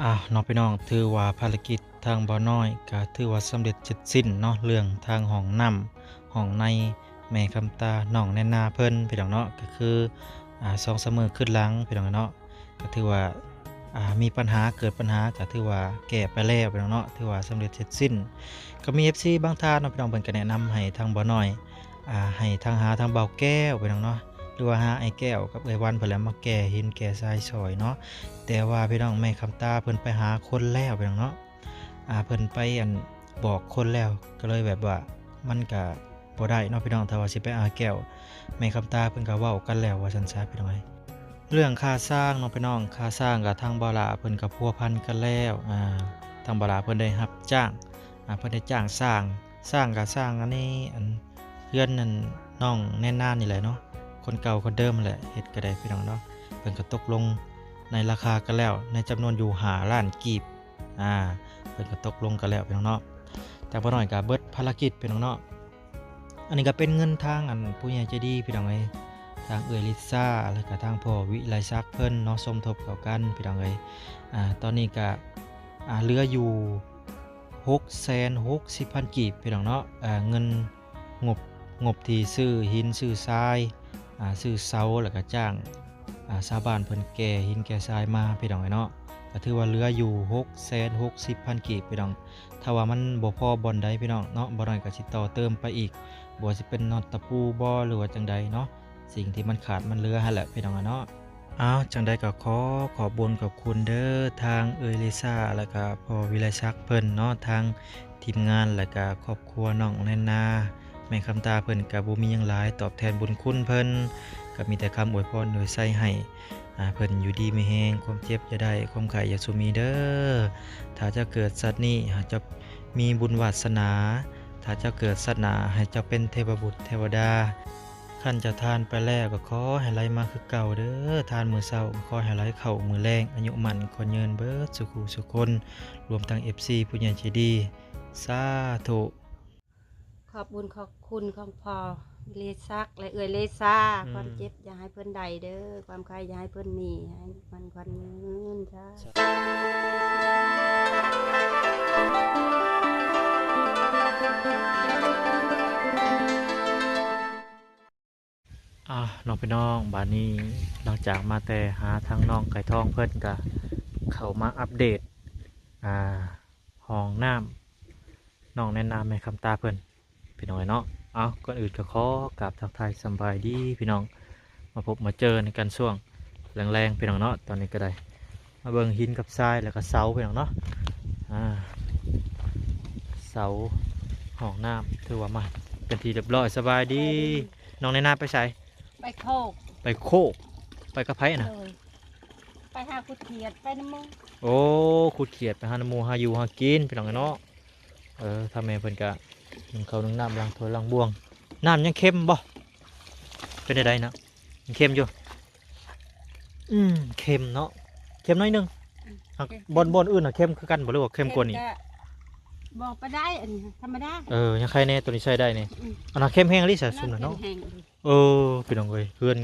ອ້າວ ເນາະພີ່ນ້ອງ ຖືວ່າພາລະກິດທາງບ່າວນ້ອຍກະຖືວ່າສຳເລັດເສັດສິ້ນເນາະ ເລື່ອງທາງຫ້ອງນ້ຳຫ້ອງໃນແມ່ຄຳຕາ ນ້ອງແນນນາເພິ່ນ ພີ່ນ້ອງເນາະ ກະຄື ອາ ສອງສາມມື້ຄືນຫຼັງ ພີ່ນ້ອງເນາະ ກະຖືວ່າ ອາ ມີປັນຫາ ເກີດປັນຫາ ກະຖືວ່າແກ້ໄປແລ້ວ ພີ່ນ້ອງເນາະ ຖືວ່າສຳເລັດເສັດສິ້ນ. ກະມີເອັຟຊີບາງທ່ານເນາະ ພີ່ນ້ອງ ເພິ່ນກະແນະນຳໃຫ້ທາງບ່າວນ້ອຍ ອາ ໃຫ້ທາງ ຫາທາງບ່າວແກ້ວ ພີ່ນ້ອງເນາະ ຫຼືວ່າຫາອ້າຍແກ້ວກັບເອື້ອຍວັນເພິ່ນແຫຼະ ມາແກ່ຫີນແກ່ຊາຍຊ່ອຍເນາະ. ແຕ່ວ່າພີ່ນ້ອງ ແມ່ຄຳຕາເພິ່ນໄປຫາຄົນແລ້ວ ພີ່ນ້ອງເນາະ ອາ ເພິ່ນໄປ ອັນ ບອກຄົນແລ້ວ ກະເລີຍແບບວ່າ ມັນກະບໍ່ໄດ້ເນາະ ພີ່ນ້ອງ ຖ້າວ່າຊິໄປອ້າຍແກ້ວ ແມ່ຄຳຕາເພິ່ນກະເວົ້າກັນແລ້ວວ່າຊັ້ນຊະ ພີ່ນ້ອງເອີຍ. ເລື່ອງຄ່າຊ້າງເນາະ ພີ່ນ້ອງ ຄ່າຊ້າງກະທາງບ່າວຫຼ້າເພິ່ນກະພົວພັນກັນແລ້ວ ອາ ທາງບ່າວຫຼ້າເພິ່ນໄດ້ຮັບຈ້າງ ອາ ເພິ່ນໄດ້ຈ້າງຊ້າງ ຊ້າງກະຊ້າງອັນນີ້ ອັນ ເຮືອນນັ້ນ ນ້ອງແນນນານີ້ແຫຼະເນາະ ຄົນເກົ່າຄົນເດີມຫັ້ນແຫຼະ ເຮັດກະໄດ້ ພີ່ນ້ອງເນາະ. ເພິ່ນກະຕົກລົງໃນລາຄາກັນແລ້ວ ໃນຈຳນວນຢູ່ຫ້າລ້ານກີບ ອາ ເພິ່ນກະຕົກລົງກັນແລ້ວ ພີ່ນ້ອງເນາະ. ທາງບ່າວນ້ອຍກະເບິດພາລະກິດ ພີ່ນ້ອງເນາະ. ອັນນີ້ກະເປັນເງິນທາງ ອັນ ຜູ້ໃຫຍ່ໃຈດີ ພີ່ນ້ອງເອີຍ ທາງເອື້ອຍລິຊາ ແລະກະທາງພໍ່ວິໄລສັກເພິ່ນເນາະ ສົມທົບເຂົ້າກັນ ພີ່ນ້ອງເອີຍ. ອາ ຕອນນີ້ກະ ອາ ເຫຼືອຢູ່ຫົກແສນຫົກສິບພັນກີບ ພີ່ນ້ອງເນາະ ອາ ເງິນ ງົບ ງົບທີ່ຊື້ຫີນຊື້ຊາຍ ອາ ຊື້ເສົາ ແລ້ວກະຈ້າງ ອາ ຊາວບ້ານເພິ່ນແກ່ຫີນແກ່ຊາຍມາ ພີ່ນ້ອງເອີຍເນາະ ກະຖືວ່າເຫຼືອຢູ່ຫົກແສນຫົກສິບພັນກີບ ພີ່ນ້ອງ. ຖ້າວ່າມັນບໍ່ພໍບ່ອນໃດ ພີ່ນ້ອງເນາະ ບ່າວນ້ອຍກະຊິຕໍ່ເຕີມໄປອີກ ບໍ່ວ່າຊິເປັນນັອດຕະປູບໍ ຫຼືວ່າຈັ່ງໃດເນາະ ສິ່ງທີ່ມັນຂາດມັນເຫຼືອຫັ້ນແຫຼະ ພີ່ນ້ອງເນາະ. ອ້າວ ຈັ່ງໃດກະຂໍຂອບບຸນຂອບຄຸນເດີ ທາງເອື້ອຍລິຊາ ແລະກະພໍ່ວິໄລສັກເພິ່ນເນາະ ທາງທີມງານ ແລະກະຄອບຄົວນ້ອງແນນນາ ແມ່ຄຳຕາເພິ່ນກະບໍ່ມີຫຍັງຫຼາຍຕອບແທນບຸນຄຸນເພິ່ນ ກະມີແຕ່ຄຳອວຍພອນອວຍໄຊໃຫ້ ອາ ເພິ່ນຢູ່ດີມີແຮງ ຄວາມເຈັບຢ່າໄດ້ ຄວາມໄຂ້ຢ່າສູ່ມີເດີ. ຖ້າເຈົ້າເກີດຊາດນີ້ ໃຫ້ເຈົ້າມີບຸນວາດສະໜາ ຖ້າເຈົ້າເກີດຊາດໜ້າ ໃຫ້ເຈົ້າເປັນເທວະບຸດເທວະດາ. ຄັນເຈົ້າທ່ານໄປແລ້ວກະຂໍໃຫ້ໄຫຼມາຄືເກົ່າເດີ ທ່ານມື້ເຊົ້າກະຂໍໃຫ້ໄຫຼເຂົ້າມື້ແລງ ອາຍຸໝັ້ນຂວັນຍືນເບິດສູ່ຄູ່ສູ່ຄົນ ລວມທັງເອັຟຊີຜູ້ໃຫຍ່ໃຈດີ ສາທຸ. ຂອບບຸນຂອບຄຸນຂອງພໍ່ເລສັກ ແລະເອື້ອຍເລຊາ ອືມ ຄວາມເຈັບຢ່າໃຫ້ເພິ່ນໄດ້ເດີ ຄວາມໄຂ້ຢ່າໃຫ້ເພິ່ນມີ ໃຫ້ມັນຂວັນຍືນ ສາທຸ. ອ່າ ເນາະພີ່ນ້ອງ ບາດນີ້ຫຼັງຈາກມາແຕ່ຫາທາງນ້ອງໄກ່ທອງ ເພິ່ນກະເຂົ້າມາອັບເດດ ອ່າ ຫ້ອງນ້ຳ ນ້ອງແນນນາແມ່ຄຳຕາເພິ່ນ ພີ່ນ້ອງເອີຍເນາະ. ເອົາ ກ່ອນອື່ນກະຂໍກາບທັກທາຍສຳບາຍດີພີ່ນ້ອງ ມາພົບມາເຈີກັນຊ່ວງແລງໆ ພີ່ນ້ອງເນາະ. ຕອນນີ້ກະໄດ້ມາເບິ່ງຫີນກັບຊາຍ ແລ້ວກະເສົາ ພີ່ນ້ອງເນາະ ອ່າ ເສົາຫ້ອງນ້ຳ ຖືວ່າມາເປັນທີ່ຮຽບຮ້ອຍ. ສະບາຍດີ ສະບາຍດີ ນ້ອງແນນນາໄປໃສ? ໄປໂຄກ ໄປໂຄກ ໄປກັບໃຜນະ? ໂດຍ ໄປຫາຂຸດຂຽດ ໄປນຳໝູ່. ໂອ້ ຂຸດຂຽດ ໄປຫານຳໝູ່ ຫາຢູ່ຫາກິນ ພີ່ນ້ອງເອີຍເນາະ. ເອີ ທາງແມ່ເພິ່ນກະໜຶ້ງເຂົ້າໜຶ້ງນ້ຳ ລ້າງຖ້ວຍລ້າງບ່ວງ. ນ້ຳຍັງເຄັມບໍ່? ເປັນແນວໃດນະ? ຍັງເຄັມຢູ່? ອືມ ເຄັມເນາະ ເຄັມໜ້ອຍໜຶ່ງ. ອືມ ຫາກ ເຄັມ ບ່ອນ ບ່ອນອື່ນນະເຄັມຄືກັນບໍ່ ຫຼືວ່າເຄັມກວ່ານີ້? ເຄັມກະບໍ່ປານໃດ ອັນນີ້ທຳມະດາ. ເອີ ຍັງໄຄແນ່ ໂຕນີ້ໃຊ້ໄດ້ນີ້. ອືມ ອັນນັ້ນເຄັມແຮງອີ່ຫຼີ ສາຍຊຸມນະເນາະ. ເອີ ພີ່ນ້ອງເອີຍ ເຮືອນ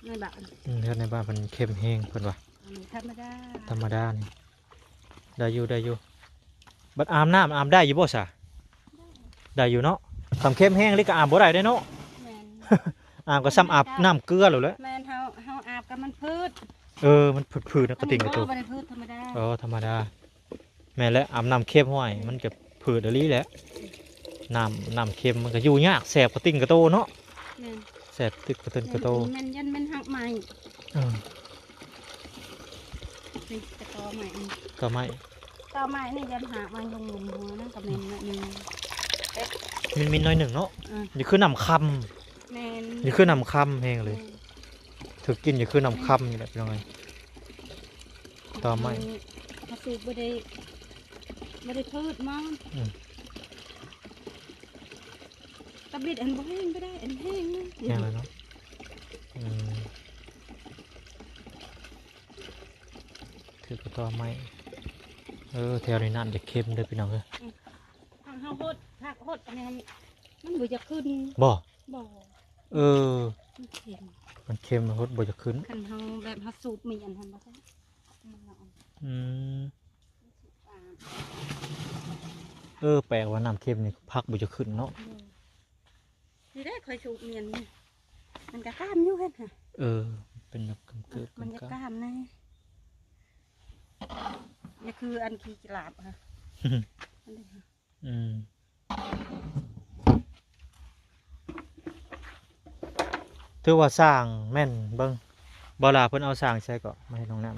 ໃນບ້ານ ອືມ ເຮືອນໃນບ້ານເພິ່ນເຄັມແຮງເພິ່ນວ່າ. ອັນນີ້ທຳມະດາ ທຳມະດານີ້ ໄດ້ຢູ່ ໄດ້ຢູ່. ບັດອາບນ້ຳ ອາບໄດ້ຢູ່ບໍ່ສະ? ໄດ້ຢູ່ເນາະ. ຄັນເຄັມແຮງອີ່ຫຼີກະອາບບໍ່ໄດ້ເດ້ເນາະ. ແມ່ນ ອາບກະສ່ຳອາບນ້ຳເກືອໂລດແຫຼະ. ແມ່ນ ເຮົາ ເຮົາອາບກະມັນຜືດ. ເອີ ມັນຜືດໆນະ ກະຕິ່ງກະໂຕ. ບໍ່ໄດ້ຜືດ ທຳມະດາ. ອໍ ທຳມະດາ. ແມ່ນແຫຼະ ອາບນ້ຳເຄັມຫ້ວຍ ມັນກະຜືດອີ່ຫຼີແຫຼະ. ນ້ຳ ນ້ຳເຄັມມັນກະຢູ່ຍາກ ແສບກະຕິ່ງກະໂຕເນາະ. ແມ່ນ ແສບຕິດກະຕິ່ງກະໂຕ. ແມ່ນ ຢ້ານແມ່ນຮາກໄມ້. ເອີ ນີ້ກະຕໍໄມ້ ຕໍໄມ້ ຕໍໄມ້ນີ້ຢ້ານຮາກມັນລົງຫຼຸມຫົວນະ ກະແມ່ນໜ້ອຍໜຶ່ງ. ມິນໆໜ້ອຍໜຶ່ງເນາະ. ເອີ ນີ້ຄືນ້ຳຄຳ. ແມ່ນ ນີ້ຄືນ້ຳຄຳແຮງເລີຍ. ແມ່ນ ຖືກກິນຢູ່ຄືນ້ຳຄຳນີ້ແຫຼະ ພີ່ນ້ອງເອີຍ. ຕໍໄມ້ ເຮົາສູບບໍ່ໄດ້ ບໍ່ໄດ້ຜືດມາ. ອືມ ຕະບິດອັນບໍ່ແຫ້ງກໍໄດ້ ອັນແຫ້ງນະ ແຫ້ງແລ້ວເນາະ. ອືມ ຖືກກະຕໍໄມ້. ເອີ ແຖວນີ້ນ້ຳຈະເຄັມເດີພີ່ນ້ອງເອີຍ. ອືມ ທາງເຮົາຫົດ ທາງຫົດອັນນີ້ ມັນບໍ່ຢາກຂຶ້ນ. ບໍ່? ບໍ່. ເອີ ມັນເຄັມ ມັນເຄັມ ຫົດບໍ່ຢາກຂຶ້ນ. ຄັນເຮົາແບບເຮົາສູບມີອັນຫັ້ນບໍ່? ມັນລະອອກ ອືມ ເອີ ແປກວ່ານ້ຳເຄັມນີ້ຜັກບໍ່ຈະຂຶ້ນເນາະ. ໂດຍ ນີ້ເດ້ ຂ້ອຍສູບມຽນນີ້ ມັນກໍກ້າມຢູ່ຫັ້ນນະ. ເອີ ເປັນແບບກຳເກີບ ມັນກໍກ້າມແນ່ ຢ່າຄືອັນຂີ້ຈະຫຼາບຫັ້ນ. ອືມ ຖືວ່າສ້າງແມ່ນເບິ່ງ. ບໍ່ລະ ເພິ່ນເອົາສ້າງໃສເກາະມາເຮັດຫ້ອງນ້ຳ?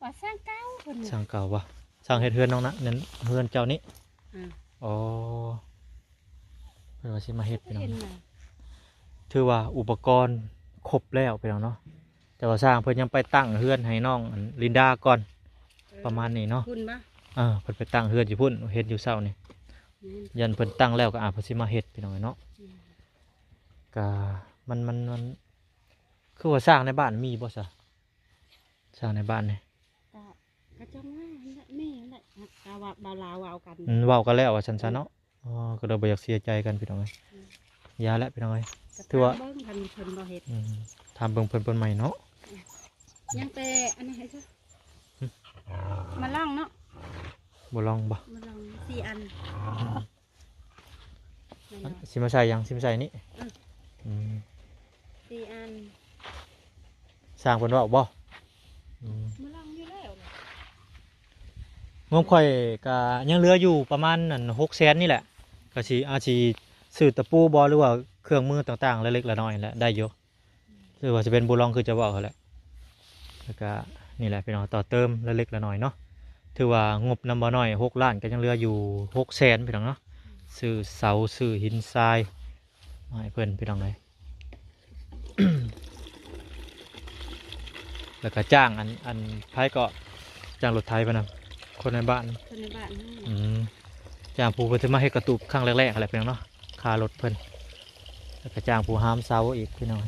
ວ່າສ້າງເກົ່າເພິ່ນ ສ້າງເກົ່າບໍ່? ສ້າງເຮັດເຮືອນນ້ອງນະ ນັ້ນເຮືອນເຈົ້ານີ້. ອືມ ອໍ ເພິ່ນວ່າຊິມາເຮັດ ພີ່ນ້ອງ. ຖືວ່າອຸປະກອນຄົບແລ້ວ ພີ່ນ້ອງເນາະ. ແຕ່ວ່າຊ່າງເພິ່ນຍັງໄປຕັ້ງເຮືອນໃຫ້ນ້ອງອັນລິນດາກ່ອນ ເອີ ປະມານນີ້ເນາະ. ເອີ ເພິ່ນໄປຕັ້ງເຮືອນຢູ່ພຸ້ນ ເຫັນຢູ່ເຊົ້ານີ້. ແມ່ນ ຢ້ານເພິ່ນຕັ້ງແລ້ວກໍອາດເພິ່ນຊິມາເຮັດ ພີ່ນ້ອງເອີຍເນາະ. ອືມ ກະມັນ ມັນ ມັນ ຄືວ່າຊ່າງໃນບ້ານມີບໍ່ຊະ? ຊ່າງໃນບ້ານນີ້ ກະ ກະຈັ່ງວ່າຫັ້ນແຫຼະ ມີຫັ້ນແຫຼະ ກະວ່າບ່າວລາວເວົ້າກັນ. ອືມ ເວົ້າກັນແລ້ວວ່າຊັ້ນຊະເນາະ. ອໍ ກໍເລີຍບໍ່ຢາກເສຍໃຈກັນ ພີ່ນ້ອງເອີຍ. ອືມ ຢ່າແຫຼະ ພີ່ນ້ອງເອີຍ. ຖືວ່າເບິ່ງ ຄັນເພິ່ນບໍ່ເຮັດ. ອືມ ຖາມເບິ່ງເພິ່ນ ເພິ່ນໃໝ່ເນາະ. ອືມ ຍັງແຕ່ອັນນີ້ໃຫ້ຊະ ມາລອງເນາະ. ບໍ່ລອງບໍ່? ມາລອງສີ່ອັນ. ອືມ ແມ່ນບໍ່? ຊິມາໃສ່ຫຍັງ? ຊິມາໃສ່ນີ້? ອືມ ອືມ ສີ່ອັນ. ຊ່າງເພິ່ນເວົ້າບໍ່? ອືມ ມາລອງຢູ່ແລ້ວ. ງົບຂ້ອຍກະຍັງເຫຼືອຢູ່ປະມານອັນຫົກແສນນີ້ແຫຼະ ກະຊິ ອາດຊິຊື້ຕະປູບໍ່ ຫຼືວ່າເຄື່ອງມືຕ່າງໆ ເລັກໆ ນ້ອຍໆ ແຫຼະ ໄດ້ຢູ່. ຫຼືວ່າຊິເປັນບູລອງຄືຈະເວົ້າຫັ້ນແຫຼະ. ແລ້ວກະນີ້ແຫຼະ ພີ່ນ້ອງ ຕໍ່ເຕີມເລັກໆ ນ້ອຍໆ ເນາະ. ຖືວ່າງົບນຳບ່າວນ້ອຍຫົກລ້ານ ກໍຍັງເຫຼືອຢູ່ຫົກແສນ ພີ່ນ້ອງເນາະ. ຊື້ເສົາ ຊື້ຫີນຊາຍມາໃຫ້ເພິ່ນ ພີ່ນ້ອງເອີຍ. ແລ້ວກໍຈ້າງອັນ ອັນ ໃຜເກາະ ຈ້າງລົດໄຖເພິ່ນນະ ຄົນໃນບ້ານ. ຄົນໃນບ້ານ. ອືມ ຈ້າງຜູ້ເພິ່ນຊິມາເຮັດກະຕູບຄັ້ງແລກໆ ຫັ້ນແຫຼະ ພີ່ນ້ອງເນາະ. ຄ່າລົດເພິ່ນ ແລ້ວກໍຈ້າງຜູ້ຫາມເສົາອີກ ພີ່ນ້ອງ.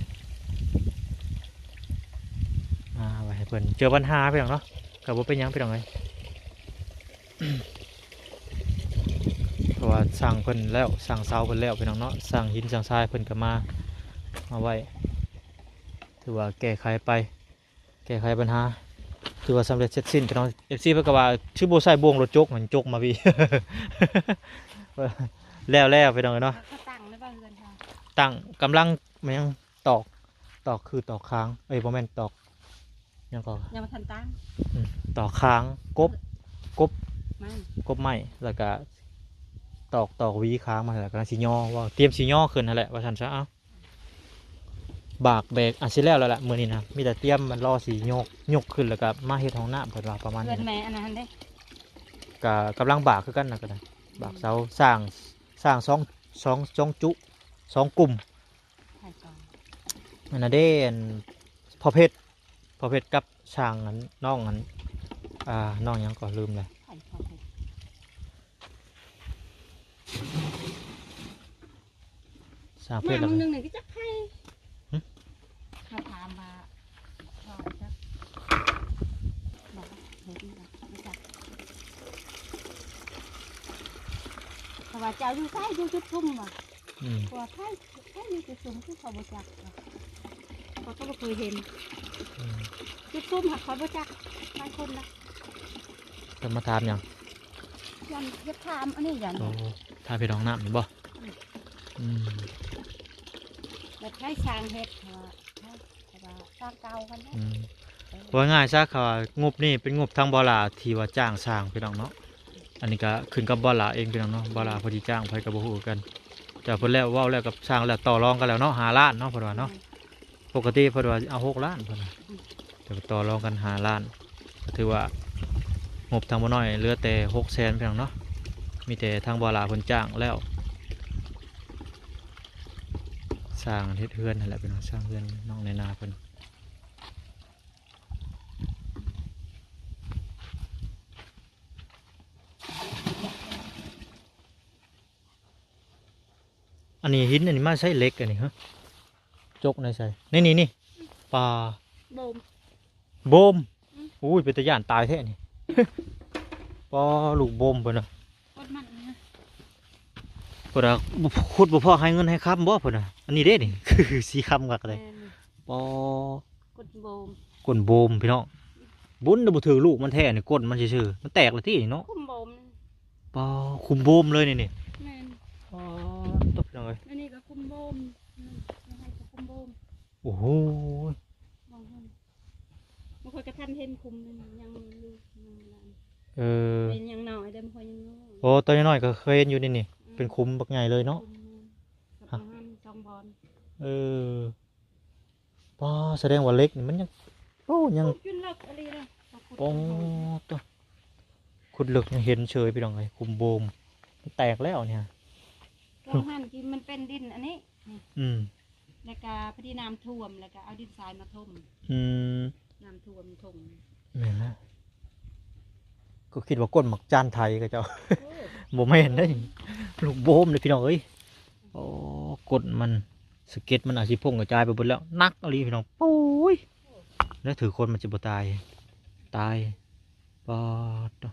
ມາໄວ້ໃຫ້ເພິ່ນ ເຈີບັນຫາ ພີ່ນ້ອງເນາະ ກໍບໍ່ເປັນຫຍັງ ພີ່ນ້ອງເອີຍ. ເພາະວ່າຊ່າງເພິ່ນແລ້ວ ຊ່າງເສົາເພິ່ນແລ້ວ ພີ່ນ້ອງເນາະ. ຊ່າງຫີນຊ່າງຊາຍເພິ່ນກໍມາ ມາໄວ້ ຖືວ່າແກ້ໄຂໄປ ແກ້ໄຂບັນຫາ ຖືວ່າສຳເລັດເສັດສິ້ນ ພີ່ນ້ອງ. ເອັຟຊີ ເພິ່ນກໍວ່າ ຄືບໍ່ໃຊ້ບ່ວງລົດຈົກ ມັນຈົກມາພີ້. ແລ້ວໆ ພີ່ນ້ອງເອີຍເນາະ. ເຂົາຕັ້ງແລ້ວບໍ່ເຮືອນເຮົາ? ຕັ້ງ ກຳລັງ ແມ່ນຫຍັງ ຕອກ ຕອກ ຄືຕອກຄາງ ເອີຍ ບໍ່ແມ່ນ ຕອກຫຍັງກໍ ຍັງບໍ່ທັນຕັ້ງ. ອືມ ຕອກຄາງ ກົບ ກົບໄມ້ ກົບໄມ້ ແລ້ວກໍຕອກ ຕອກຫວີຄາງມາ ແລ້ວກຳລັງຊິຍໍ ວ່າຕຽມຊິຍໍຂຶ້ນຫັ້ນແຫຼະ ວ່າຊັ້ນຊະ. ເອົາ ບາກແບກ ອາ ຊິແລ້ວແລ້ວລະ ມື້ນີ້ນະ ມີແຕ່ຕຽມມັນລໍຊິຍົກ ຍົກຂຶ້ນ ແລ້ວກໍມາເຮັດຫ້ອງນ້ຳ ເພິ່ນວ່າປະມານນີ້. ເຮືອນແມ່ອັນນັ້ນເດ້ ກະກຳລັງບາກຄືກັນນະ ກໍໄດ້ ບາກເສົາ ສ້າງ ສ້າງສອງ ສອງ ສອງຈຸ ສອງກຸ່ມ. ໃຜກ່ອນ? ອັນນັ້ນເດ້ ອັນ ພໍ່ເພັດ ພໍ່ເພັດກັບຊ່າງ ອັນ ນ້ອງ ອັນ ອ່າ ນ້ອງຫຍັງກໍລືມແລ້ວ. ໃຜພໍ່ເພັດ? ຊ່າງເພັດ ມາມື້ໜຶ່ງນີ້ຄືຈັກໃຜ. ຫຶ? ເຮົາຖາມວ່າ ເວົ້າຈັກ ບອກເຫັນບໍ່ ບໍ່ຈັກ. ເຂົາວ່າເຈົ້າຢູ່ໃສ ຢູ່ຈຸດຊຸມບໍ່? ອືມ ເຂົາວ່າໃຜ ໃຜຢູ່ຈຸດຊຸມ ຄືເຂົາບໍ່ຈັກ. ຂ້ອຍກໍບໍ່ເຄີຍເຫັນ. ອືມ ຈຸດຊຸມຫາກຂ້ອຍບໍ່ຈັກ ຫຼາຍຄົນນະ. ເພິ່ນມາຖາມຫຍັງ? ຢ້ານຢາກຖາມອັນນີ້ ຢ້ານ. ໂອ້ ຖ້າເປັນຫ້ອງນ້ຳນີ້ບໍ່? ອືມ ອືມ ແບບໃຫ້ຊ່າງເຮັດ ເພາະວ່າ ເພາະວ່າຊ່າງເກົ່າຫັ້ນແຫຼະ. ອືມ ເອີ ເວົ້າງ່າຍຊະ ເຂົາວ່າງົບນີ້ເປັນງົບທາງບ່າວຫຼ້າທີ່ວ່າຈ້າງຊ່າງ ພີ່ນ້ອງເນາະ. ອັນນີ້ກໍຂຶ້ນກັບບ່າວຫຼ້າເອງ ພີ່ນ້ອງເນາະ ບ່າວຫຼ້າເພິ່ນຊິຈ້າງໃຜກໍບໍ່ຮູ້ຄືກັນ. ແຕ່ເພິ່ນແລ້ວ ເວົ້າແລ້ວກັບຊ່າງແລ້ວ ຕໍ່ລອງກັນແລ້ວເນາະ ຫ້າລ້ານເນາະ ເພິ່ນວ່າເນາະ. ແມ່ນ ປົກກະຕິເພິ່ນວ່າເອົາຫົກລ້ານເພິ່ນວ່າ. ອືມ ແຕ່ວ່າຕໍ່ລອງກັນຫ້າລ້ານ ກໍຖືວ່າງົບທາງບ່າວນ້ອຍເຫຼືອແຕ່ຫົກແສນ ພີ່ນ້ອງເນາະ. ມີແຕ່ທາງບ່າວຫຼ້າເພິ່ນຈ້າງແລ້ວ ສ້າງເຮັດເຮືອນຫັ້ນແຫຼະ ພີ່ນ້ອງ ສ້າງເຮືອນນ້ອງໃນນາເພິ່ນ. ອັນນີ້ຫີນ ອັນນີ້ມາໃຊ້ເຫຼັກ ອັນນີ້ ຮະ ຈົກໃນໃສ? ນີ້ ນີ້ ນີ້ ປາ ໂບມ ໂບມ. ອືມ ໂອ້ຍ ເປັນຕາຢ້ານຕາຍແທ້ນີ້. ປາ ລູກໂບມເພິ່ນນະ. ກົດມັນນະ ເພິ່ນວ່າ ຂຸດບໍ່ພໍໃຫ້ເງິນໃຫ້ຄຳບໍ່ ເພິ່ນວ່າ. ອັນນີ້ເດ້ນີ້ ຄືສີຄຳຄັກເລີຍ. ແມ່ນ ປາ ກົ້ນໂບມ ກົ້ນໂບມ ພີ່ນ້ອງ. ບຸນ ບໍ່ຖືກລູກມັນແທ້ນີ້ ກົ້ນມັນຊື່ໆ ມັນແຕກແລ້ວຕິນີ້ເນາະ. ຄຸມໂບມ ປໍ ຄຸມໂບມເລີຍນີ້ ນີ້. ແມ່ນ. ອໍ ຕົກ ພີ່ນ້ອງເອີຍ ອັນນີ້ກໍຄຸມໂບມ. ອືມ ໃຫ້ກໍຄຸມໂບມ. ໂອ້ໂຫ ບາງຄົນ ບາງຄົນກໍທັນເຫັນຄຸມ ຍັງມີລູກ ຍັງຫຼານ. ເອີ ເປັນຍັງນ້ອຍເດ້ ບາງຄົນຍັງນ້ອຍ. ໂອ້ ຕອນນ້ອຍໆກໍເຄີຍເຫັນຢູ່ນີ້ ນີ້. ອືມ ເປັນຄຸມບັກໃຫຍ່ເລີຍເນາະ. ຄຸມ ປະມານສອງບ່ອນ. ເອີ ປ້າ ສະແດງວ່າເຫຼັກນີ້ມັນຍັງ ໂອ້ ຍັງ ຂຸດຈົນເລິກອີ່ຫຼີເດ້. ໂອ້ ໂຕ ຂຸດເລິກຍັງເຫັນເຊີຍ ພີ່ນ້ອງເອີຍ. ຄຸມໂບມ ມັນແຕກແລ້ວນີ້. ບ່ອນຫັ້ນທີ່ມັນເປັນດິນອັນນີ້ ນີ້. ອືມ ແລ້ວກະພໍດີນ້ຳຖ້ວມ ແລ້ວກະເອົາດິນຊາຍມາຖົມ. ອືມ ນ້ຳຖ້ວມຖົມ. ແມ່ນແລ້ວ ກໍຄິດວ່າກົ້ນໝາກຈານໄຖເຂົາເຈົ້າ. ໂອ້ ບໍ່ແມ່ນເດ້ ລູກໂບມເດ້ ພີ່ນ້ອງເອີຍ. ໂອ້ ກົ້ນມັນ ສະເກັດມັນອາດຊິພົງກະຈາຍໄປເບິດແລ້ວ. ໜັກອີ່ຫຼີ ພີ່ນ້ອງ. ໂອ້ຍ ແລ້ວຖືກຄົນມັນຊິບໍ່ຕາຍ? ຕາຍ. ປາດໂທ້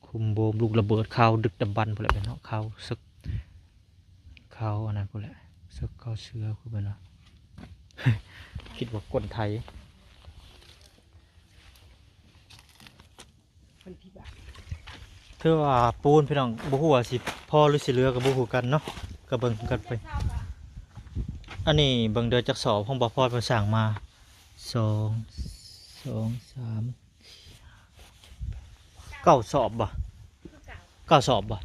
ຄຸມໂບມ ລູກລະເບີດຄາວດຶກດຳບັນພຸ້ນແຫຼະເນາະ. ຄາວເສິກ ຄາວອັນນັ້ນພຸ້ນແຫຼະ ເສິກຄາວເສືອພຸ້ນແມ່ນບໍ່? ຄິດວ່າກົ້ນໄຖ. ຖືວ່າປູນ ພີ່ນ້ອງ ບໍ່ຮູ້ວ່າຊິພໍຫຼືຊິເຫຼືອກໍບໍ່ຮູ້ກັນເນາະ ກໍເບິ່ງກັນໄປ. ອັນນີ້ເບິ່ງເດີ ຈັກສອບຂອງບ່າວພອນເພິ່ນສ້າງມາ ສອງ ສອງ ສາມ ເກົ້າສອບບໍ່? ເກົ້າສອບບໍ່?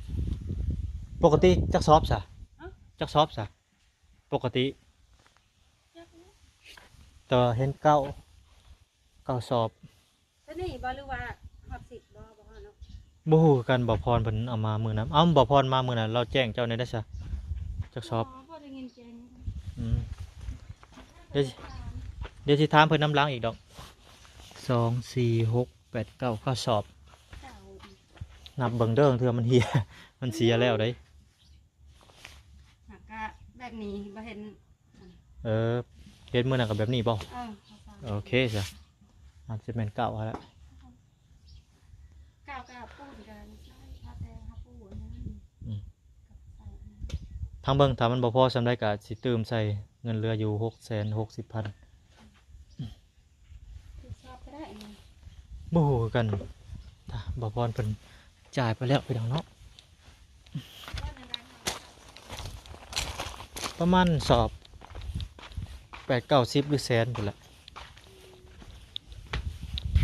ປົກກະຕິຈັກສອບຊະ? ຮະ? ຈັກສອບຊະ? ປົກກະຕິ ແຕ່ວ່າເຫັນເກົ້າ ເກົ້າສອບ. ໂຕນີ້ບໍ່ ຫຼືວ່າຮອດສິບບໍ່? ບໍ່ຮອດເນາະ. ບໍ່ຮູ້ຄືກັນ ບ່າວພອນເພິ່ນເອົາມາມື້ນັ້ນ. ເອົ້າ ບ່າວພອນມາມື້ນັ້ນ ລາວແຈ້ງເຈົ້າແດ່ໄດ໋ຊະ ຈັກສອບ? ອໍ ບໍ່ໄດ້ຍິນແຈ້ງ. ອືມ ດຽວ ດຽວຊິຖາມເພິ່ນນຳຫຼັງອີກດອກ. ສອງ ສີ່ ຫົກ ແປດ ເກົ້າ ເກົ້າສອບ. ເກົ້າ ນັບເບິ່ງເດີ ເທື່ອມັນເຫຍ ມັນເສຍແລ້ວເດ້. ຫາກະແບບນີ້ບໍ່ເຫັນ. ເອີ ເຮັດມື້ນັ້ນກໍແບບນີ້ບໍ່? ເອີ ໂອເຄຊະ ອາດຈະແມ່ນເກົ່າຫັ້ນແຫຼະ. ເກົ່າກໍປູນກັນໃຊ້ ເອົາແຕ່ຫາປູອັນນັ້ນ. ອືມ ທາງເບິ່ງ ຖ້າມັນບໍ່ພໍສ່ຳໃດກໍຊິຕື່ມໃສ່ ເງິນເຫຼືອຢູ່ຫົກແສນຫົກສິບພັນ. ຊອບກໍໄດ້ອັນນີ້ ບໍ່ຮູ້ຄືກັນ. ບ່າວພອນເພິ່ນຈ່າຍໄປແລ້ວ ພີ່ນ້ອງເນາະ. ປະມານສອບແປດເກົ້າສິບ ຫຼືແສນພຸ້ນແຫຼະ.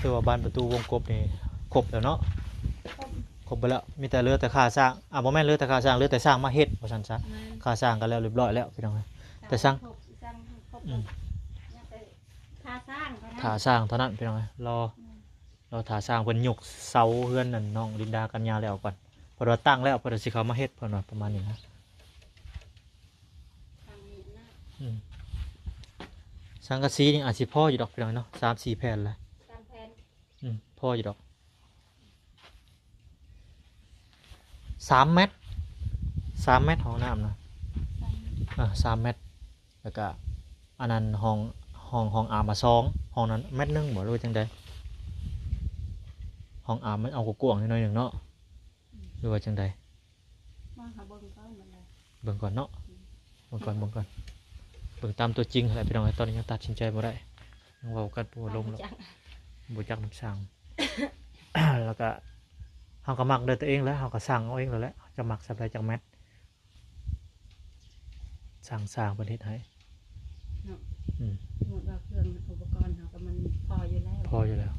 ຖືວ່າບານປະຕູວົງກົບນີ້ຄົບແລ້ວເນາະ. ຄົບ ຄົບເບິດແລ້ວ ມີແຕ່ເຫຼືອແຕ່ຄ່າສ້າງ. ອ່າ ບໍ່ແມ່ນເຫຼືອແຕ່ຄ່າສ້າງ ເຫຼືອແຕ່ຊ່າງມາເຮັດວ່າຊັ້ນຊະ. ແມ່ນ ຄ່າສ້າງກໍແລ້ວຮຽບຮ້ອຍແລ້ວ ພີ່ນ້ອງ. ແຕ່ຊ່າງ ຄອບ ຊ່າງ ຄອບ ອືມ ຍັງແຕ່ຄ່າສ້າງເທົ່ານັ້ນ ຄ່າສ້າງເທົ່ານັ້ນ ພີ່ນ້ອງເອີຍ. ລໍ ແມ່ນ ລໍຖ້າຊ່າງເພິ່ນຍົກເສົາເຮືອນນັ້ນ ນ້ອງລິນດາກັນຍາແລ້ວກ່ອນ ເພິ່ນວ່າຕັ້ງແລ້ວ ເພິ່ນວ່າຊິເຂົ້າມາເຮັດ ເພິ່ນວ່າປະມານນີ້ນະ. ອືມ ສັງກະສີນີ້ອາດຊິພໍຢູ່ດອກ ພີ່ນ້ອງເນາະ ສາມສີ່ແຜ່ນລະ ສາມແຜ່ນ. ອືມ ພໍຢູ່ດອກ ສາມແມັດ ສາມແມັດຫ້ອງນ້ຳນະ. ສາມແມັດ ເອີ ສາມແມັດ. ແລ້ວກະອັນນັ້ນຫ້ອງ ຫ້ອງ ຫ້ອງອາມມາສອງ ຫ້ອງນັ້ນແມັດໜຶ່ງບໍ່ ຫຼືວ່າຈັ່ງໃດ? ຫ້ອງອາມມັນເອົາກວ້າງໆໜ້ອຍໜຶ່ງເນາະ ອືມ ຫຼືວ່າຈັ່ງໃດ? ມາຫາເບິ່ງກ່ອນບັດໃດ ເບິ່ງກ່ອນເນາະ. ອືມ ເບິ່ງກ່ອນ ເບິ່ງກ່ອນ ເບິ່ງຕາມຕົວຈິງຫັ້ນແຫຼະ ພີ່ນ້ອງເອີຍ. ຕອນນີ້ຍັງຕັດສິນໃຈບໍ່ໄດ້ ຍັງເວົ້າກັນບໍ່ລົງ ເຮົາບໍ່ຈັກ ບໍ່ຈັກນຳຊ່າງ. ແລ້ວກະເຮົາກໍມັກດ້ວຍຕົວເອງແຫຼະ ເຮົາກໍຊ່າງເອົາເອງແລ້ວແຫຼະ ເຮົາຈະມັກສ່ຳໃດຈັກແມັດ ຊ່າງ ຊ່າງເພິ່ນເຮັດໃຫ້ເນາະ. ອືມ ສົມມຸດວ່າເຄື່ອງອຸປະກອນເຮົາກໍມັນພໍຢູ່ແລ້ວ ພໍຢູ່ແລ້ວ.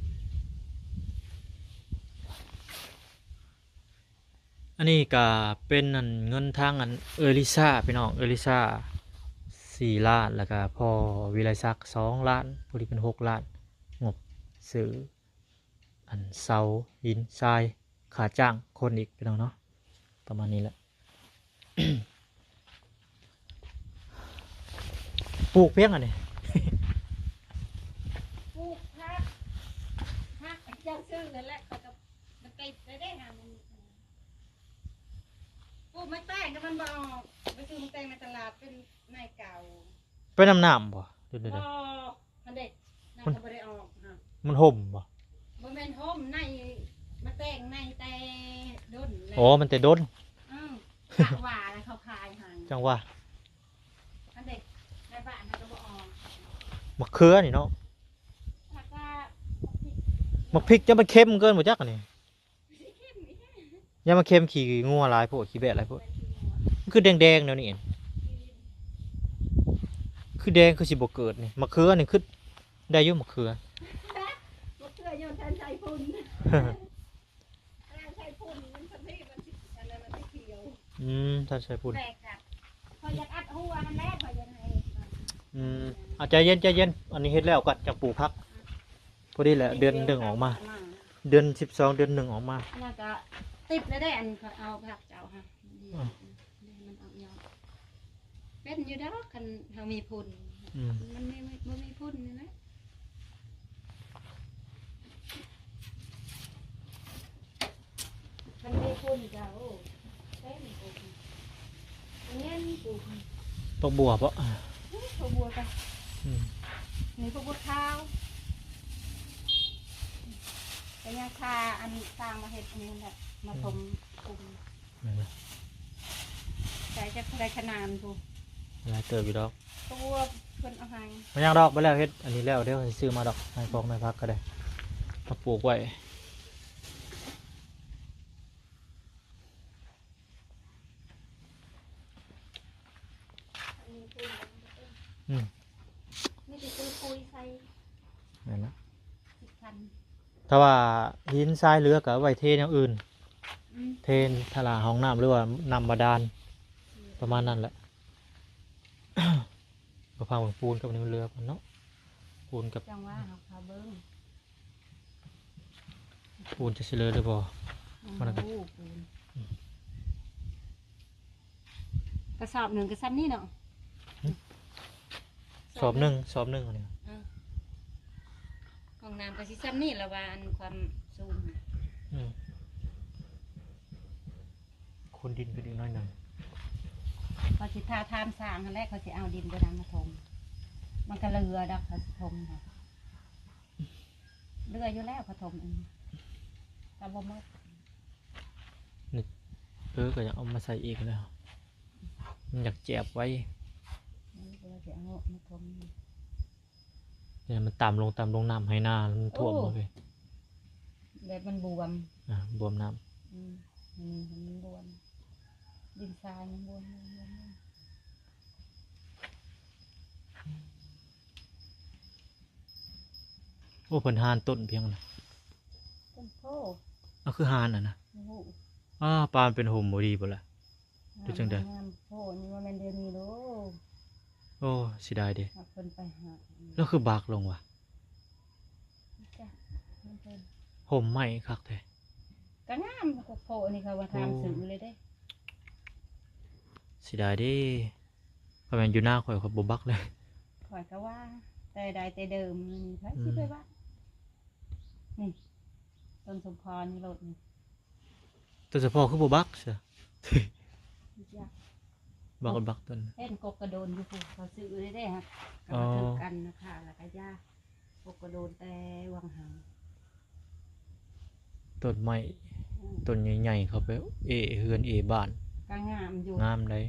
ອັນນີ້ກໍເປັນອັນເງິນທາງອັນເອື້ອຍລິຊາ ພີ່ນ້ອງ ເອື້ອຍລິຊາສີ່ລ້ານ ແລ້ວກໍພໍ່ວິໄລສັກສອງລ້ານ ພໍດີເປັນຫົກລ້ານ ງົບຊື້ອັນເສົາ ຫີນ ຊາຍ ຄ່າຈ້າງຄົນອີກ ພີ່ນ້ອງເນາະ ປະມານນີ້ແຫຼະ. ປູກພຽງອັນນີ້ ປູກຜັກ ຜັກເຈົ້າຊື້ນັ້ນແຫຼະ ຂ້ອຍກໍ ມັນຕິດໄດ້ເດ້ຫາ ມັນ ປູກໝາກແຕງກໍມັນບໍ່ອອກ ໄປຊື້ໝາກແຕງໃນຕະຫຼາດ ເປັນໃນເກົ່າ ເປັນນຳນ້ຳບໍ່ ຫຼືແນວໃດ? ບໍ່ ຫັ້ນເດ້ ນ້ຳ ມັນ ກໍບໍ່ໄດ້ອອກ ຮະ ມັນຫົ່ມບໍ່? ບໍ່ແມ່ນຫົ່ມ ໃນ ໝາກແຕງໃນແຕ່ດົນແລ້ວ. ອໍ ມັນແຕ່ດົນ. ອື ກະວ່າແລ້ວເຂົາຂາຍໃຫ້ ຈັ່ງວ່າ ອັນເດ ໃນບ້ານຫັ້ນກໍບໍ່ອອກ ໝາກເຂືອນີ້ເນາະ. ແລ້ວກໍ ໝາກພິກຈະມັນເຄັມເກີນບໍ່ຈັກອັນນີ້. ຢ່າມາເຄັມຂີ້ງົວຫຼາຍໂພດ ຂີ້ແບະຫຼາຍໂພດ. ມັນຄືແດງໆແນວນີ້ ຄືແດງ ຄືຊິບໍ່ເກີດນີ້. ໝາກເຂືອນີ້ຄືໄດ້ຢູ່ ໝາກເຂືອ. ໝາກເຂືອຍ້ອນທ່ານໃສ່ຝຸ່ນ ທ່ານໃສ່ຝຸ່ນມັນສຳເພ ມັນຊິ ອັນນັ້ນມັນຊິຂຽວ. ອືມ ທ່ານໃສ່ຝຸ່ນ ແປກກະ ຂ້ອຍຢາກອັດຫົວຫັ້ນແຫຼະ ຂ້ອຍຢາກໃຫ້ ອືມ ເອົາໃຈເຢັນ ໃຈເຢັນ ອັນນີ້ເຮັດແລ້ວກ່ອນ ຈັ່ງປູກຜັກ. ພໍດີແຫຼະ ເດືອນໜຶ່ງອອກມາ ເດືອນສິບສອງ ເດືອນໜຶ່ງອອກມາ. ອັນນັ້ນກະຕິດແລ້ວເດ້ ອັນຂ້ອຍເອົາຜັກເຈົ້າຫັ້ນ ອືມ ມັນອອກຍອດ ເປັນຢູ່ດອກ ຄັນເຮົາມີຝຸ່ນ. ອືມ ມັນມີ ບໍ່ມີຝຸ່ນນີ້ນະ. ຄັນມີຝຸ່ນກະ ໂອ້ ເຕັມ ເປັນຫຍັງປູກ ຜັກບົວບໍ? ເອີ ຜັກບົວກະ ອືມ ນີ້ຜັກບົວຂາວ ກະຍັງຄາອັນສ້າງມາເຮັດອັນນີ້ແຫຼະ ມາຖົມ ອືມ ຄຸມ. ແມ່ນລະ ໃສ່ຈັກເທົ່າໃດຂະໜານພຸ້ນ ຫຼາຍເຕີບຢູ່ດອກ ຕົວເພິ່ນເອົາໃຫ້. ບໍ່ຫຍັງດອກ ບໍ່ແລ້ວ ເຮັດອັນນີ້ແລ້ວ ດຽວຊິຊື້ມາດອກ ໃນກອງໃນຜັກກະໄດ້ ມາປູກໄວ້. ອືມ ມີແຕ່ຊື້ປຸ໋ຍໃສ່ ແມ່ນລະ ສິບພັນ. ຖ້າວ່າຫີນຊາຍເຫຼືອກໍເອົາໄວ້ເທແນວອື່ນ ອືມ ເທທາລາຫ້ອງນ້ຳ ຫຼືວ່ານ້ຳບາດານ ອືມ ປະມານນັ້ນແຫຼະ. ກໍຟັງເບິ່ງປູນກັບນີ້ມັນເຫຼືອກ່ອນເນາະ ປູນກັບ ຈັ່ງວ່າເຮົາຄາເບິ່ງ ປູນຈະຊິເຫຼືອຫຼືບໍ່ ຍັງບໍ່ຮູ້ປູນ. ອືມ ກະສອບໜຶ່ງກະຊ່ຳນີ້ເນາະ ຫຶ ສອບໜຶ່ງ ສອບໜຶ່ງອັນນີ້ ເອີ ຫ້ອງນ້ຳກະຊິຊ່ຳນີ້ລະວ່າ ອັນຄວາມສູງຫັ້ນ. ອືມ ຂຸດດິນຂຶ້ນອີກໜ້ອຍໜຶ່ງ ເຂົາຊິຖ້າຖາມສ້າງຫັ້ນແຫຼະ ເຂົາຊິເອົາດິນຕົວນັ້ນມາຖົມ ມັນກະເຫຼືອດອກ ເຂົາຊິຖົມຫັ້ນ ເຫຼືອຢູ່ແລ້ວ ເຂົາຖົມເອງກະບໍ່ໝົດ. ນີ້ ເອີ ກະຢາກເອົາມາໃສ່ອີກແລ້ວ ມັນຢາກແຈບໄວ້ ເອີ ກະວ່າຊິເອົາມາຖົມ ແຕ່ມັນຕ່ຳລົງ ຕ່ຳລົງ ນ້ຳໄຮ່ນາມັນຖ້ວມ ໂອ້ ໝົດເລີຍ ແບບມັນບວມ ອ່າ ບວມນ້ຳ ອືມ ອັນນີ້ມັນບວມ ດິນຊາຍມັນບວມ ບວມ ບວມ. ໂອ້ ເພິ່ນຮ່ານຕົ້ນພຽງນະ ຕົ້ນໂພ ເອົາ ຄືຮ່ານຫັ້ນນະ ບໍ່ຮູ້ ອ້າ ປານເປັນຮົ່ມບໍ່ດີບໍ່ລະ ຫຼືຈັ່ງໃດ? ງາມໂພນີ້ ບໍ່ແມ່ນດຽວນີ້ໂລ. ໂອ້ ເສຍດາຍເດ ເພິ່ນໄປຫາ ແລ້ວຄືບັກລົງວະ? ຮົ່ມໄມ້ຄັກແທ້ ກະງາມ ໂພນີ້ເຂົາວ່າ ໂອ້ ຖາມຊື້ເລີຍເດ້ ເສຍດາຍເດ້. ຄັນແມ່ນຢູ່ນາຂ້ອຍ ຂ້ອຍບໍ່ບັກເລີຍ ຂ້ອຍກະວ່າ ແຕ່ໃດແຕ່ເດີມນີ້ ໃຜຊິໄປບັກ ອືມ ນີ້ ຕົ້ນສົມພໍນີ້ໂລດນີ້ ຕົ້ນສົມພໍຄືບໍ່ບັກຊະ ບໍ່ຈັກ ບັກ ບັກຕົ້ນ ເຫັນກົກກະໂດນຢູ່ພຸ້ນ ເຂົາຊື້ໄດ້ເດ້ ຫາກະ ອໍ ມາຖືກກັນນະຄະ ລະກະຢ່າ ປົກກະໂດນແຕ່ຫວ່າງຫາ ຕົ້ນໄມ້ ອືມ ຕົ້ນໃຫຍ່ໆ ເຂົ້າໄປເອ້ເຮືອນເອ້ບ້ານ ກະງາມຢູ່ ງາມໃດ໋.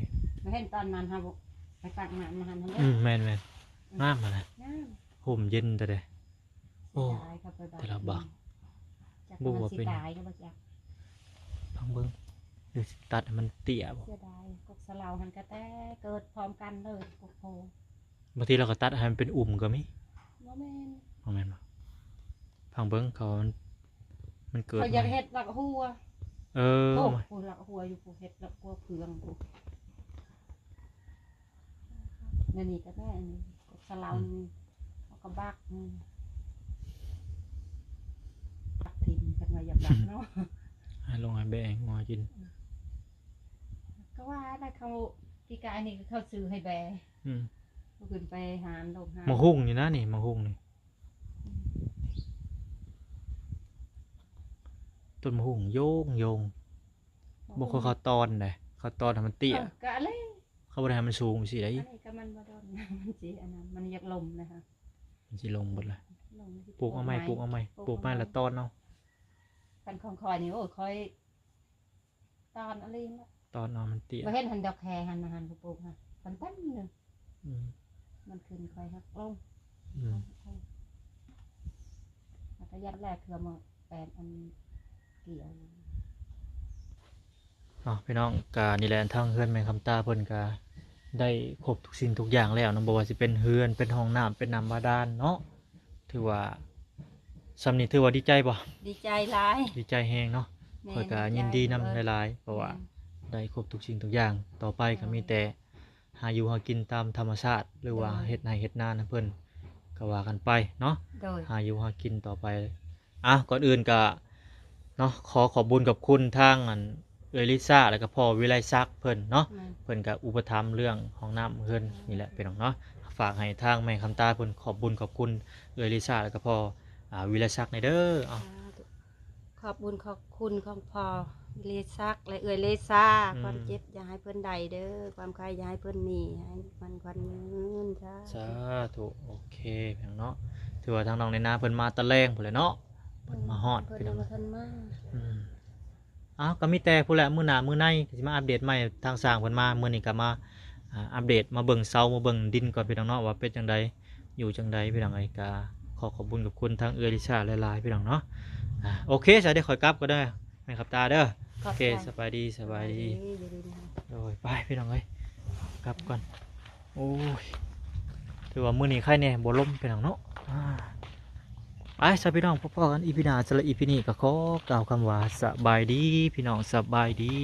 ແລ້ວເຫັນຕອນນັ້ນເຮົາໄປຕັກນ້ຳມາຫັ້ນເດ້ ອືມ ແມ່ນໆ ອືມ ງາມຫັ້ນນະ ງາມ ຮົ່ມເຢັນແທ້ເດ້. ໂອ້ ເສຍດາຍ ເຂົາໄປບັກ ແຕ່ລະບັກ ອືມ ຈັກ ບໍ່ວ່າ ມັນຊິ ເປັນ ຕາຍກໍບໍ່ຈັກ ຟັງເບິ່ງ ຫຼືຊິຕັດໃຫ້ມັນເຕ້ຍບໍ? ເສຍດາຍ ກົກສະເລົາຫັ້ນກະແຕ່ເກີດພ້ອມກັນເລີຍ ກົກໂພ ບາງທີລາວກໍຕັດໃຫ້ມັນເປັນອຸ່ມກໍມີ ບໍ່ແມ່ນ ບໍ່ແມ່ນບໍ? ຟັງເບິ່ງ ເຂົາວ່າມັນ ມັນເກີດ ເຂົາຢາກເຮັດຫຼັກຫົວ ເອີ ໂອ້ ຫຼັກຫົວຢູ່ພຸ້ນ ເຮັດຫຼັກຫົວເຟືອງພຸ້ນ ແນວນີ້ກໍໄດ້ ອັນນີ້ ກົກສະເລົາ ອືມ ນີ້ ເຮົາກໍບັກ ອືມ ບັກຖິ້ມ ຄັນວ່າຢາກບັກເນາະ ໃຫ້ລົງໃຫ້ແບະໃຫ້ງົວກິນ ອືມ ກໍວ່າໄດ້ ເຂົາ ປີກາຍນີ້ເຂົາຊື້ໃຫ້ແບະ ອືມ ເຂົາຂຶ້ນໄປຫານ ລົງຫານ ໝາກຫຸ່ງນີ້ນະ ນີ້ ໝາກຫຸ່ງນີ້ ອືມ ຕົ້ນໝາກຫຸ່ງໂຢງໆ ບໍ່ຄ່ອຍເຂົ້າຕອນໃດ ເຂົ້າຕອນໃຫ້ມັນເຕ້ຍ ເອີ ກະເລີຍ ເຂົາບໍ່ໄດ້ໃຫ້ມັນສູງຊີ້ໃດ໋ ອັນນີ້ກໍມັນບໍ່ດົນ ມັນຊິອັນນັ້ນ ມັນຢາກລົ້ມນະ ມັນຊິລົງເບິດລະ ລົງ ປູກເອົາໃໝ່ ປູກເອົາໃໝ່ ປູກໃໝ່ລະຕອນເອົາ ຄັນຂອງຂ້ອຍນີ້ ໂອ້ຍ ຂ້ອຍຕອນອີ່ຫຼີນະ ຕອນເອົາມັນເຕ້ຍ ບໍ່ເຫັນຫັ້ນ ດອກແຄຫັ້ນນະ ຫັ້ນຜູ້ປູກຫັ້ນ ມັນເຕັມໜຶ່ງ ອືມ ມັນຂຶ້ນ ຂ້ອຍຫັກລົງ ອືມ ຫັກລົງ ແລ້ວ ລະຍະແລກເທື່ອມາແປນອັນກ່ຽວ. ເນາະ ພີ່ນ້ອງ ກະນີ້ແຫຼະ ທາງເຮືອນແມ່ຄຳຕາເພິ່ນກະໄດ້ຄົບທຸກສິ່ງທຸກຢ່າງແລ້ວເນາະ ບໍ່ວ່າຊິເປັນເຮືອນ ເປັນຫ້ອງນ້ຳ ເປັນນ້ຳບາດານເນາະ. ຖືວ່າ ສ່ຳນີ້ຖືວ່າດີໃຈບໍ່? ດີໃຈຫຼາຍ. ດີໃຈແຮງເນາະ. ແມ່ນ ຂ້ອຍກະຍິນດີນຳຫຼາຍໆ ເພາະວ່າ ແມ່ນ ໄດ້ຄົບທຸກສິ່ງທຸກຢ່າງ. ຕໍ່ໄປກະມີແຕ່ ໂດຍ ຫາຢູ່ຫາກິນຕາມທຳມະຊາດ ຫຼືວ່າ ໂດຍ ເຮັດໄຮ່ເຮັດນານຳເພິ່ນ ກະວ່າກັນໄປເນາະ. ໂດຍ ຫາຢູ່ຫາກິນຕໍ່ໄປ. ອ່ະ ກ່ອນອື່ນກະເນາະ ຂໍຂອບບຸນຂອບຄຸນທາງອັນເອື້ອຍລິຊາ ແລ້ວກະພໍ່ວິໄລສັກເພິ່ນເນາະ. ແມ່ນ ເພິ່ນກະອຸປະຖຳເລື່ອງຫ້ອງນ້ຳເຮືອນນີ້ແຫຼະ ພີ່ນ້ອງເນາະ. ຝາກໃຫ້ທາງແມ່ຄຳຕາເພິ່ນຂອບບຸນຂອບຄຸນເອື້ອຍລິຊາ ແລ້ວກະພໍ່ ອ່າ ວິໄລສັກແດ່ເດີ. ເອົາ ສາທຸ. ຂອບບຸນຂອບຄຸນຂອງພໍ່ວິໄລສັກ ແລະ ເອື້ອຍລິຊາ. ອືມ ຄວາມເຈັບຢ່າໃຫ້ເພິ່ນໄດ້ເດີ ຄວາມໄຂ້ຢ່າໃຫ້ເພິ່ນມີ ໃຫ້ໝັ້ນຂວັນຍືນ. ສາ ສາທຸ. ໂອເຄ ພີ່ນ້ອງເນາະ ຖືວ່າທາງນ້ອງໄນນາເພິ່ນມາແຕ່ແລງພຸ້ນແຫຼະເນາະ ເພິ່ນມາຮອດ ເພິ່ນຍັງບໍ່ທັນມາ. ອືມ ເອົາ ກະມີແຕ່ພຸ້ນແຫຼະ ມື້ໜ້າມື້ໃນກະຊິມາອັບເດດໃໝ່ ທາງຊ່າງເພິ່ນມາ. ມື້ນີ້ກະມາ ອ່າ ອັບເດດ ມາເບິ່ງເສົາ ມາເບິ່ງດິນກ່ອນ ພີ່ນ້ອງເນາະ ວ່າເປັນຈັ່ງໃດ ຢູ່ຈັ່ງໃດ ພີ່ນ້ອງເອີຍ. ກະຂໍຂອບບຸນຂອບຄຸນທາງເອື້ອຍລິຊາຫຼາຍໆ ພີ່ນ້ອງເນາະ. ອ່າ ໂອເຄ ສະ ດຽວຂ້ອຍກັບກ່ອນເດີ ແມ່ຄຳຕາເດີ. ໂອເຄ ສະບາຍດີ ສະບາຍດີ. ໂດຍ ໄປ ພີ່ນ້ອງເອີຍ ກັບກ່ອນ. ໂອ້ຍ ຖືວ່າມື້ນີ້ໄຄແດ່ ບໍ່ລົມ ພີ່ນ້ອງເນາະ. ອ່າ ໄປຊະ ພີ່ນ້ອງ ພໍ້ໆກັນອີພີໜ້າ. ສຳລັບອີພີນີ້ກະຂໍກ່າວຄຳວ່າ ສະບາຍດີ ພີ່ນ້ອງ ສະບາຍດີ.